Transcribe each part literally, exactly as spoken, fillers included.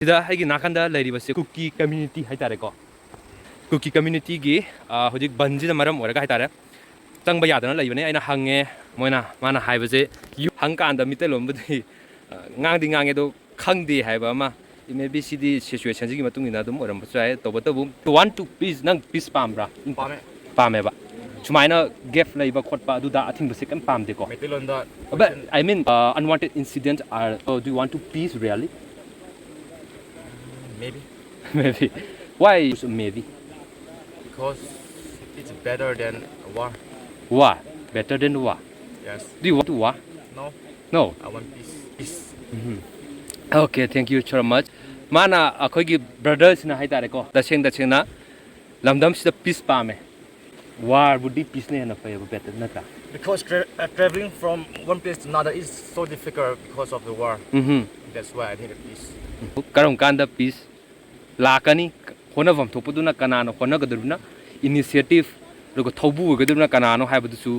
ꯁꯤꯗ ꯑꯩꯒꯤ ꯅꯥꯀꯟꯗ ꯂꯩꯔꯤꯕꯁꯦ ꯀꯨꯀꯤ ꯀꯝꯃ꯭ꯌꯨꯅꯤꯇꯤ ꯍꯥꯏꯇꯥꯔꯦꯀꯣ꯫ ꯀꯨꯀꯤ ꯀꯝꯃ꯭ꯌꯨꯅꯤꯇꯤꯒꯤ, ꯑ, ꯍꯧꯖꯤꯛ ꯕꯟꯁꯤꯅ ꯃꯔꯝ ꯑꯣꯏꯔꯒ ꯍꯥꯏꯇꯥꯔꯦ, ꯆꯪꯕ ꯌꯥꯗꯅ ꯂꯩꯕꯅꯦ꯫ ꯑꯩꯅ ꯍꯪꯉꯦ, ꯃꯣꯏꯅ, ꯃꯥꯅ ꯍꯥꯏꯕꯁꯦ, ꯌꯨ-, ꯍꯪꯀꯥꯟꯗ ꯃꯤꯇꯩꯂꯣꯟꯕꯨꯗꯤ, ꯑ, ꯉꯥꯡꯗꯤ ꯉꯥꯡꯉꯦ, ꯑꯗꯣ ꯈꯪꯗꯦ ꯍꯥꯏꯕ ꯑꯃ꯫ Maybe ꯁꯤꯗꯤ ꯁꯤꯆꯨꯋꯦꯁꯟꯁꯤꯒꯤ ꯃꯇꯨꯡ ꯏꯟꯅ ꯑꯗꯨꯝ ꯑꯣꯏꯔꯝꯕꯁꯨ ꯌꯥꯏ꯫ ꯇꯧꯕꯇꯕꯨ, you want to peace, ꯅꯪ ꯄꯤꯁ ꯄꯥꯝꯕ꯭ꯔꯥ? ꯄꯥꯝꯃꯦ꯫ ꯄꯥꯝꯃꯦꯕ꯫ ꯁꯨꯃꯥꯏꯅ ꯒꯦꯞ ꯂꯩꯕ ꯈꯣꯠꯄ ꯑꯗꯨꯗ ꯑꯊꯤꯡꯕꯁꯦ ꯀꯩꯝ ꯄꯥꯝꯗꯦꯀꯣ꯫ ꯃꯩꯇꯩꯂꯣꯟꯗ But question I mean, uh, unwanted incidents are, uh, do you want to peace really? Maybe. Maybe. Why is maybe? Because it's better than war. War? Better than war? Yes. Do you want to war? No. No. I want peace. Peace. Um. Okay, thank you so much. ꯃꯥꯅ, ꯑꯩꯈꯣꯏꯒꯤ ꯕ꯭ꯔꯗꯔꯁꯤꯅ ꯍꯥꯏꯇꯥꯔꯦꯀꯣ, ꯇꯁꯦꯡ ꯇꯁꯦꯡꯅ ꯂꯝꯗꯝꯁꯤꯗ piece ꯄꯥꯝꯃꯦ꯫ ꯋꯥꯔꯕꯨꯗꯤ ꯄꯤꯁꯅ ꯍꯦꯟꯅ ꯐꯩꯌꯦꯕ, better ꯅꯠꯇ꯭ꯔꯥ? Because tra-, uh, traveling from one place to another is so difficult because of the war. Um. That's why I need a peace. ꯀꯔꯝ ꯀꯥꯟꯗ ꯄꯤꯁ ꯂꯥꯛꯀꯅꯤ? ꯍꯣꯠꯅꯐꯝ ꯊꯣꯛꯄꯗꯨꯅ ꯀꯅꯥꯅ ꯍꯣꯠꯅꯒꯗꯧꯔꯤꯕꯅ? ꯏꯅꯤꯁꯤꯌꯦꯇꯤꯞ, ꯑꯗꯨꯒ ꯊꯧꯕꯨ ꯑꯣꯏꯒꯗꯧꯔꯤꯕꯅ ꯀꯅꯥꯅꯣ ꯍꯥꯏꯕꯗꯨꯁꯨ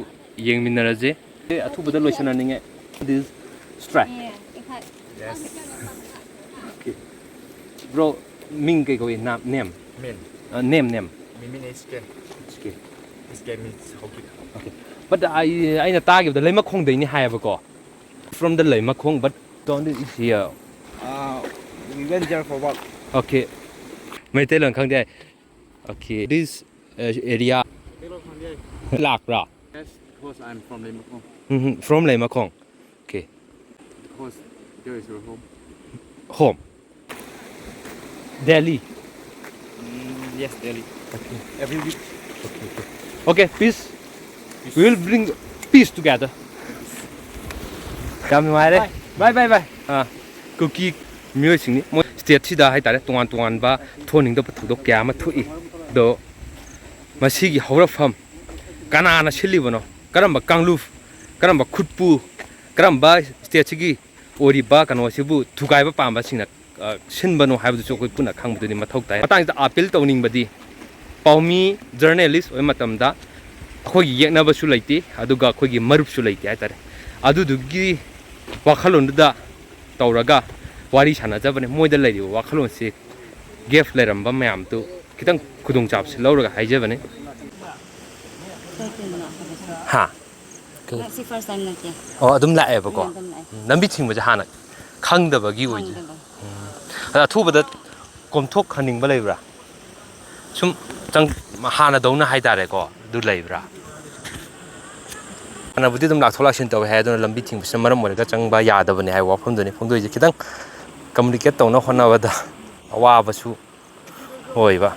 ꯌꯦꯡꯃꯤꯟꯅꯔꯁꯦ꯫ ꯑꯦ, ꯑꯊꯨꯕꯗ ꯂꯣꯏꯁꯤꯟꯍꯟꯅꯤꯡꯉꯦ꯫ This strike. Yes. Okay. Bro, ꯃꯤꯡ ꯀꯩ ꯀꯧꯏ? ꯅꯥꯝ, ꯅꯦꯝ? ꯃꯤꯟ꯫ ꯑ, ꯅꯦꯝ, ꯅꯦꯝ꯫ ꯃꯤꯃꯤꯟ ꯑꯦꯁ ꯀꯦ꯫ ꯑꯦꯁ ꯀꯦ꯫ ꯑꯦꯁ ꯀꯦ means ꯍꯧꯈꯤꯕ꯫ Okay. But ꯑꯩ, ꯑꯩꯅ ꯇꯥꯈꯤꯕꯗ ꯂꯩꯃꯈꯣꯡꯗꯩꯅꯤ ꯍꯥꯏꯌꯦꯕꯀꯣ꯫ From the ꯂꯩꯃꯈꯣꯡ, but don't is here. Uh, we went there for work. Okay. Meiteilon ꯈꯪꯗꯦ꯫ Okay. This, uh, area ꯂꯥꯛꯄ꯭ꯔꯥ? Yes, because I'm from ꯂꯩꯃꯈꯣꯡ. Um, from ꯂꯩꯃꯈꯣꯡ. Okay. Because there is your home. Home. Delhi. Mm, yes, Delhi. Okay. Every week. Okay, okay. Okay, peace. Peace. We will bring peace together. ꯌꯥꯝ ꯅꯨꯡꯉꯥꯏꯔꯦ꯫ Bye. Bye, bye, bye. ꯑꯥ, ꯀꯨꯀꯤ ꯃꯤꯑꯣꯏꯁꯤꯡꯅꯤ꯫ ꯃꯣꯏ ꯁ꯭ꯇꯦꯠꯁꯤꯗ ꯍꯥꯏꯇꯥꯔꯦ, ꯇꯣꯉꯥꯟ ꯇꯣꯉꯥꯟꯕ ꯊꯣꯛꯍꯟꯅꯤꯡꯗꯕ ꯊꯧꯗꯣꯛ ꯀꯌꯥ ꯑꯃ ꯊꯣꯛꯏ꯫ ꯑꯗꯣ ꯃꯁꯤꯒꯤ ꯍꯧꯔꯛꯐꯝ ꯀꯅꯥꯅ ꯁꯤꯜꯂꯤꯕꯅꯣ? ꯀꯔꯝꯕ ꯀꯥꯡꯂꯨꯞ, ꯀꯔꯝꯕ ꯈꯨꯠꯄꯨ, ꯀꯔꯝꯕ ꯁ꯭ꯇꯦꯠꯁꯤꯒꯤ ꯑꯣꯏꯔꯤꯕ ꯀꯩꯅꯣꯁꯤꯕꯨ ꯊꯨꯒꯥꯏꯕ ꯄꯥꯝꯕꯁꯤꯡꯅ, ꯑ, ꯁꯤꯟꯕꯅꯣ ꯍꯥꯏꯕꯗꯨꯁꯨ ꯑꯩꯈꯣꯏ ꯄꯨꯟꯅ ꯈꯪꯕꯗꯨꯅꯤ ꯃꯊꯧ ꯇꯥꯏ꯫ ꯃꯇꯥꯡꯁꯤꯗ ꯑꯥꯄꯤꯜ ꯇꯧꯅꯤꯡꯕꯗꯤ ꯄꯥꯎꯃꯤ ꯖꯔꯅꯦꯂꯤꯁ ꯑꯣꯏꯕ ꯃꯇꯝꯗ ꯑꯩꯈꯣꯏꯒꯤ ꯌꯦꯛꯅꯕꯁꯨ ꯂꯩꯇꯦ, ꯑꯗꯨꯒ ꯑꯩꯈꯣꯏꯒꯤ ꯃꯔꯨꯞꯁꯨ ꯂꯩꯇꯦ ꯍꯥꯏꯇꯥꯔꯦ꯫ ꯑꯗꯨꯗꯨꯒꯤ ꯋꯥꯈꯜꯂꯣꯟꯗꯨꯗ ꯇꯧꯔꯒ ꯋꯥꯔꯤ ꯁꯥꯟꯅꯖꯕꯅꯦ꯫ ꯃꯣꯏꯗ ꯂꯩꯔꯤꯕ ꯋꯥꯈꯜꯂꯣꯟꯁꯤ, ꯒꯦꯞ ꯂꯩꯔꯝꯕ ꯃꯌꯥꯝꯗꯨ ꯈꯤꯇꯪ ꯈꯨꯗꯣꯡꯆꯥꯕꯁꯤ ꯂꯧꯔꯒ ꯍꯥꯏꯖꯕꯅꯦ꯫ ꯀꯩ ꯀꯩꯅꯣ ꯂꯥꯛꯄꯗꯁꯨ? ꯍꯥ? ꯀꯩ? ꯉꯁꯤ first time ꯅꯠꯇꯦ꯫ ꯑꯣ, ꯑꯗꯨꯝ ꯂꯥꯛꯑꯦꯕꯀꯣ? ꯎꯝ, ꯑꯗꯨꯝ ꯂꯥꯛꯑꯦ꯫ ꯎꯝ, ꯂꯝꯕꯤ ꯊꯤꯡꯕꯁꯦ ꯍꯥꯟꯅ ꯈꯪꯗꯕꯒꯤ ꯑꯣꯏꯖ-, ꯈꯪꯗꯕ꯫ ꯎꯝ꯫ ꯑꯗ ꯑꯊꯨꯕꯗ ꯀꯣꯝꯊꯣꯛꯍꯟꯅꯤꯡꯕ ꯂꯩꯕ꯭ꯔꯥ? ꯁꯨꯝ ꯆꯪ-, ꯍꯥꯟꯅꯗꯧꯅ ꯍꯥꯏꯇꯥꯔꯦꯀꯣ, ꯑꯗꯨ ꯂꯩꯕ꯭ꯔꯥ? ꯍꯥꯟꯅꯕꯨꯗꯤ ꯑꯗꯨꯝ ꯂꯥꯛꯊꯣꯛ ꯂꯥꯛꯁꯤꯟ ꯇꯧꯋꯦ ꯍꯥꯏ, ꯑꯗꯨꯅ ꯂꯝꯕꯤ ꯊꯤꯡꯕꯁꯤꯅ ꯃꯔꯝ ꯑꯣꯏꯔꯒ ꯆꯪꯕ ꯌꯥꯗꯕꯅꯦ ꯍꯥꯏꯕ ꯋꯥꯐꯝꯗꯨꯅꯤ ꯐꯣꯡꯗꯣꯛꯏꯁꯦ꯫ ꯈꯤꯇꯪ communicate ꯇꯧꯅ ꯍꯣꯠꯅꯕꯗ ꯑꯋꯥꯕꯁꯨ ꯑꯣꯏꯕ꯫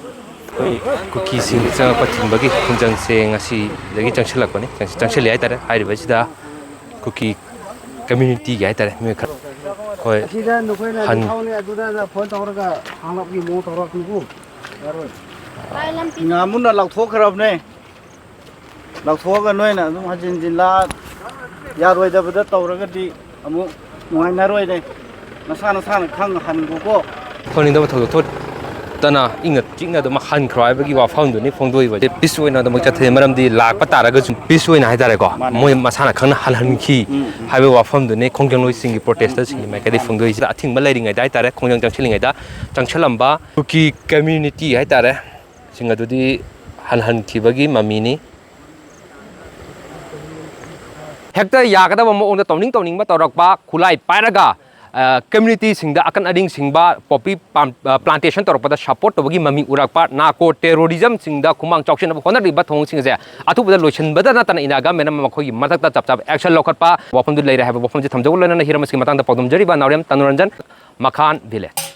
ꯑꯩꯈꯣꯏ ꯀꯨꯀꯤꯁꯤꯡ ꯆꯪꯉꯛꯄ ꯊꯤꯡꯕꯒꯤ ꯈꯣꯡꯖꯪꯁꯦ ꯉꯁꯤꯗꯒꯤ ꯆꯪꯁꯤꯜꯂꯛꯄꯅꯤ, ꯆꯪꯁꯤꯜꯂꯤ ꯍꯥꯏꯇꯥꯔꯦ꯫ ꯍꯥꯏꯔꯤꯕꯁꯤꯗ ꯀꯨꯀꯤ communityꯒꯤ ꯍꯥꯏꯇꯥꯔꯦ, ꯃꯤꯑꯣꯏ ꯈꯔ, ꯍꯣꯏ, ꯑꯁꯤꯗ ꯅꯈꯣꯏꯅ ꯍꯟ- ꯊꯥꯎꯅꯦ, ꯑꯗꯨꯗ ꯐꯣꯟ ꯇꯧꯔꯒ ꯍꯥꯡꯂꯛꯄꯒꯤ ꯃꯑꯣꯡ ꯇꯧꯔꯛꯀꯅꯨꯀꯣ꯫ ꯌꯥꯔꯣꯏ꯫ ꯉꯥꯃꯨꯅ ꯂꯥꯎꯊꯣꯛꯈ꯭ꯔꯕꯅꯦ꯫ ꯂꯥꯎꯊꯣꯛꯑꯒ ꯅꯣꯏꯅ ꯑꯗꯨꯝ ꯍꯟꯖꯤꯟ ꯍꯟꯖꯤꯟ ꯂꯥꯛ-, ꯌꯥꯔꯣꯏꯗꯕꯗ ꯇꯧꯔꯒꯗꯤ ꯑꯃꯨꯛ ꯅꯨꯡꯉꯥꯏꯅꯔꯣꯏꯅꯦ꯫ ꯅꯁꯥ ꯅꯁꯥꯅ ꯈꯪꯅ ꯍꯟꯈꯣꯀꯣ꯫ ꯊꯣꯛꯅꯤꯡꯗꯕ ꯊꯧꯗꯣꯛ ꯊꯣꯛꯇꯅ ꯏꯪꯅ ꯆꯤꯛꯅ ꯑꯗꯨꯝ ꯍꯟꯈ꯭ꯔꯣ ꯍꯥꯏꯕꯒꯤ ꯋꯥꯐꯝꯗꯨꯅꯤ ꯐꯣꯡꯗꯣꯛꯏꯕ꯫ Peace ꯑꯣꯏꯅ ꯑꯗꯨꯃꯛ ꯆꯠꯊꯩ, ꯃꯔꯝꯗꯤ ꯂꯥꯛꯄ ꯇꯥꯔꯒꯁꯨ peace ꯑꯣꯏꯅ ꯍꯥꯏꯇꯥꯔꯦꯀꯣ, ꯃꯥꯅꯦ꯫ ꯃꯣꯏ ꯃꯁꯥꯅ ꯈꯪꯅ ꯍꯜꯍꯟꯈꯤ ꯎꯝ, ꯎꯝ꯫ ꯍꯥꯏꯕꯒꯤ ꯋꯥꯐꯝꯗꯨꯅꯤ ꯈꯣꯡꯖꯪꯂꯣꯏꯁꯤꯡꯒꯤ protestꯁꯤꯡꯒꯤ ꯃꯥꯏꯀꯩꯗꯒꯤ ꯐꯣꯡꯗꯣꯛꯏꯁꯤꯗ꯫ ꯑꯊꯤꯡꯕ ꯂꯩꯔꯤꯉꯩꯗ ꯍꯥꯏꯇꯥꯔꯦ, ꯈꯣꯡꯖꯪ ꯆꯪꯁꯤꯜꯂꯤꯉꯩꯗ ꯆꯪꯁꯤꯜꯂꯝꯕ ꯀꯨꯀꯤ community ꯍꯥꯏꯇꯥꯔꯦ, ꯁꯤꯡ ꯑꯗꯨꯗꯤ ꯍꯟꯍꯟꯈꯤꯕꯒꯤ ꯃꯃꯤꯅꯤ꯫ ꯍꯦꯛꯇ ꯌꯥꯒꯗꯕ ꯃꯑꯣꯡꯗ ꯇꯧꯅꯤꯡ ꯇꯧꯅꯤꯡꯕ ꯇꯧꯔꯛꯄ, ꯈꯨꯠꯂꯥꯏ ꯄꯥꯏꯔꯒ, ꯑ, communityꯁꯤꯡꯗ ꯑꯀꯟ ꯑꯔꯤꯡ ꯁꯤꯡꯕ, poppy palm-, ꯑ, plantation ꯇꯧꯔꯛꯄꯗ support ꯇꯧꯕꯒꯤ ꯃꯃꯤ ꯎꯔꯛꯄ, narco terrorismꯁꯤꯡꯗ ꯈꯨꯃꯥꯡ ꯆꯥꯎꯁꯤꯟꯅꯕ ꯍꯣꯠꯅꯔꯤꯕ ꯊꯧꯑꯣꯡꯁꯤꯡ ꯑꯁꯦ ꯑꯊꯨꯕꯗ ꯂꯣꯏꯁꯤꯟꯕꯗ ꯅꯠꯇꯅ ꯏꯟꯗꯤꯌꯥ governmentꯅ ꯃꯈꯣꯏꯒꯤ ꯃꯊꯛꯇ ꯆꯞ ꯆꯥꯕ action ꯂꯧꯈꯠꯄ ꯋꯥꯐꯝꯗꯨ ꯂꯩꯔꯦ ꯍꯥꯏꯕ ꯋꯥꯐꯝꯁꯤ ꯊꯝꯖꯕ ꯂꯣꯏꯅꯅ ꯍꯤꯔꯝ ꯑꯁꯤꯒꯤ ꯃꯇꯥꯡꯗ ꯄꯥꯎꯗꯝꯖꯔꯤꯕ ꯅꯥꯎꯔꯦꯝ ꯇꯅꯨꯔꯟꯖꯟ, ꯃꯈꯥꯟ village꯫